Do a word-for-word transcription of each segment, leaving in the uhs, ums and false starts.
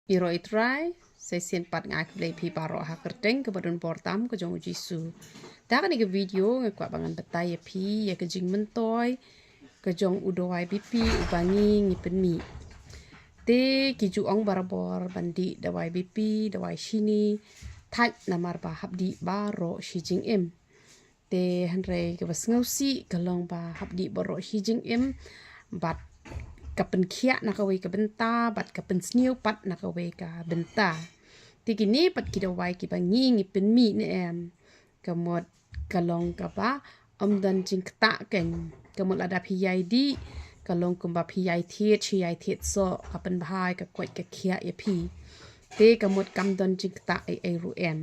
Ïaroh ïa u Trai, sa shisien pat nga ai khublei ïa phi baroh ha ka kyrteng kaba don bor tam ka jong u Jisu. Da kane ka video nga kwah ba ngan batai ïa phi ïa ka jingmyntoi ka jong u dawai B P uba ngi ngi pynmih. Te ki ju ong barabor ban dih dawai B P, dawai shini, thait namar ba hap dih baroh shi jingim. Te hynrei kaba sngewsih ka long ba hap dih baroh shi jingim bad ka pynkhiah na kawei ka bynta bad ka pynsniew pat na kawei ka bynta. Te kine pat ki dawai kiba ngi ngi pynmih ne em, ka mut ka long kaba ym don jingktah kein. Ka mut lada phi ïai dih ka long kumba phi ïai thied shi ïai thied soh, ka pynbha ïa ka koit ka khiah ïa phi. Te ka mut kam don jingktah ei ei ruh em.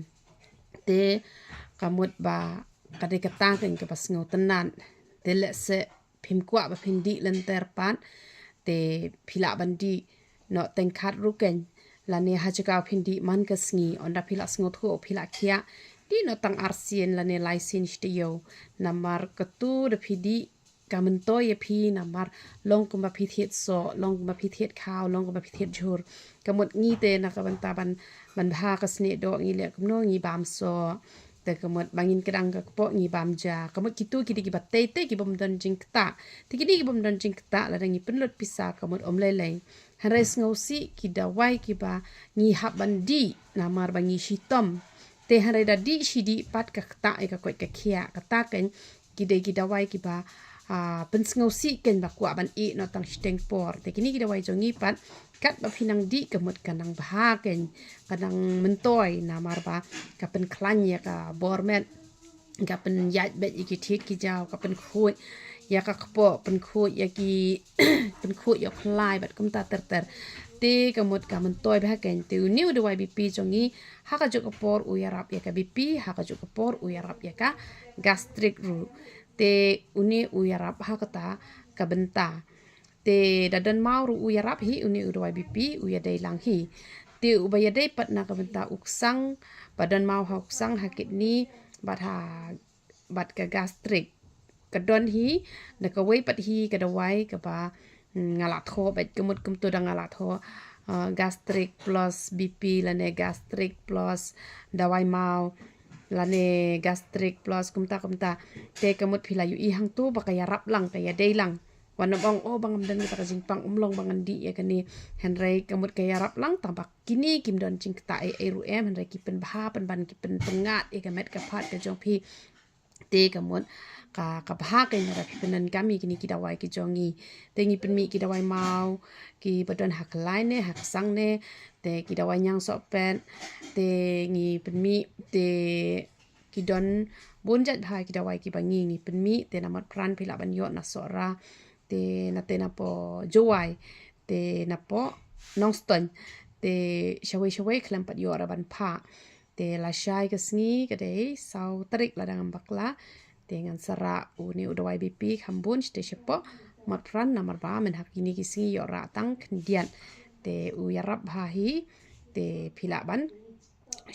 Te ka mut ba ka dei kata kein kaba sngewtynnat. Te lehse phim kwah ba phin dih lynter pat, te phi lah ban dih noh teng khat ruh kein, lane ha jaka phin dih man ka sngi, ynda phi lah sngewthuh phi lah khiah, dih noh tang arsien lane laisien shi taïew. Namar katu da phi dih ka myntoi ïa phi namar long kumba phi thied soh, long kumba phi thied khaw, long kumba phi thied jhur. Ka mut ngi te na ka bynta ban ban bha ka snieh doh ngi leh kumno, ngi bam soh. Te ka mut ba ngin kdang ka kpoh ngi bam ja. Ka mut kitu ki dei kiba tei tei kibym don jingktah. Te kine kibym don jingktah lada ngi pynlut pisa ka mut ym lei lei. Hynrei sngewsih ki dawai kiba ngi hap ban dih namar ba ngi shitom. Te hynrei da dih shi dih pat ka ktah ïa ka koit ka khiah, kata kein ki dei ki dawai kiba ah, pynsngewsih kein ba kwah ban ïeh noh tang shiteng por. Te kine ki dawai jong ngi pat katba phi nang dih ka mut ka nang bha kein, ka nang myntoi namar ba ka pynkhlaiñ ïa ka bor met, ka pynïaid beit ïa ki thied ki jaw, ka pynkhuid ïa ka kpoh, pynkhuid ïa ki pynkhuid ïa u khlai bad kumta ter ter. Te ka mut ka myntoi bha kein. Te une u dawai B P jong ngi ha kajuh ka por u ïarap ïa ka B P, ha kajuh ka por u ïarap ïa ka gastric ruh. Te une u ïarap ha kata ka bynta. Te da don maw ruh u ïarap hi, une u dawai B P u ïadei lang hi. Te uba ïadei pat na ka bynta u ksang, ba don maw ha u ksang, ha kidney bad ha bad ka gastric. Ka don hi da kawei pat hi ka dawai kaba, mm, nga la thoh bad ka mut kumtu da nga la thoh, ah, gastric plus B P lane gastric plus dawai maw lane gastric plus kumta kumta. Te ka mut phi la ïohi hangtu ba ka ïarap lang, ka ïadei lang. Wat nym ong, oh, ba ngam don kata ka jingpang, ym long ba ngan dih ïa kane. Hynrei ka mut ka ïarap lang, tang ba kine kim don jingktah ei ei ruh em, hynrei ki pynbha pynban, ki pynpyngngad ïa ka met ka phad ka jong phi. Te ka mut ka, ka bha kein lada phi pyndonkam ïa kine ki dawai ki jong ngi. Te ngi pynmih ki dawai maw kiba don ha khlai ne ha ksang ne. Te ki dawai ñiang sohpet, te ngi pynmih, te ki don bun jait bha ki dawai kiba ngi ngi pynmih. Te na Motphran phi lah ban ïoh, na Sohra, te na, te napoh Jowai, te napoh Nongstoiñ, te shawei shawei khlem pat ïoh ruh ban phah. Te lashai ka sngi ka dei saw tarik lada ngam bakla. Te ngan sa rah une u dawai B P kham bun shatei shapoh Motphran namar ba mynha kine ki sngi ïoh rah tang khyndiat. Te u ïarap bha hi. Te phi lah ban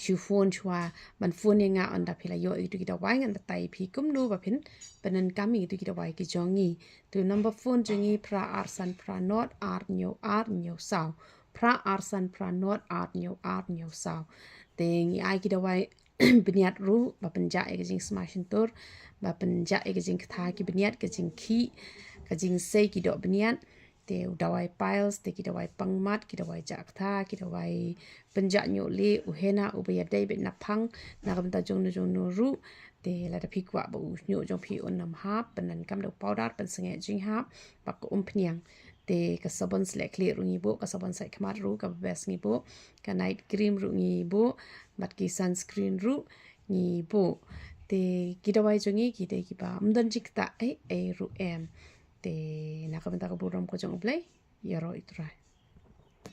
shu phone shuwa, ban phone ïa nga ynda phi la ïoh ïa kitu ki dawai, ngan batai ïa phi kumno ba phin pyndonkam ïa kitu ki dawai ki jong ngi. Te u number phone jong ngi phra ar san phra nod ar hynñiew ar hynñiew saw. Phra ar san phra nod ar hynñiew ar hynñiew saw. Te ngi ai ki dawai bniat ruh ba pynjah ïa ka jingsma shyntur, ba pynjah ïa ka jingktha ki bniat, ka jingkhih, ka jingsei ki doh bniat. Te u dawai piles, te ki dawai pangmat, ki dawai jah ktha, ki dawai pynjah ñiuh lieh, u henna uba ïadei beit na phang, na ka bynta jongno jongno ruh. Te lada phi kwah ba u ñiuh jong phi un ym hap, pyndonkam da u powder, pynsangeh jinghap, ba ka umphniang. Te ka sabon sleh khlieh ruh ngi buh, ka sabon sait khmat ruh kaba best ngi buh, ka night cream ruh ngi buh, bad ki sunscreen ruh ngi buh. Te ki dawai jong ngi ki dei kiba ym don jingktah ei ei ruh em. Te na ka bynta ka burom ka jong U Blei, ïaroh ïa U Trai.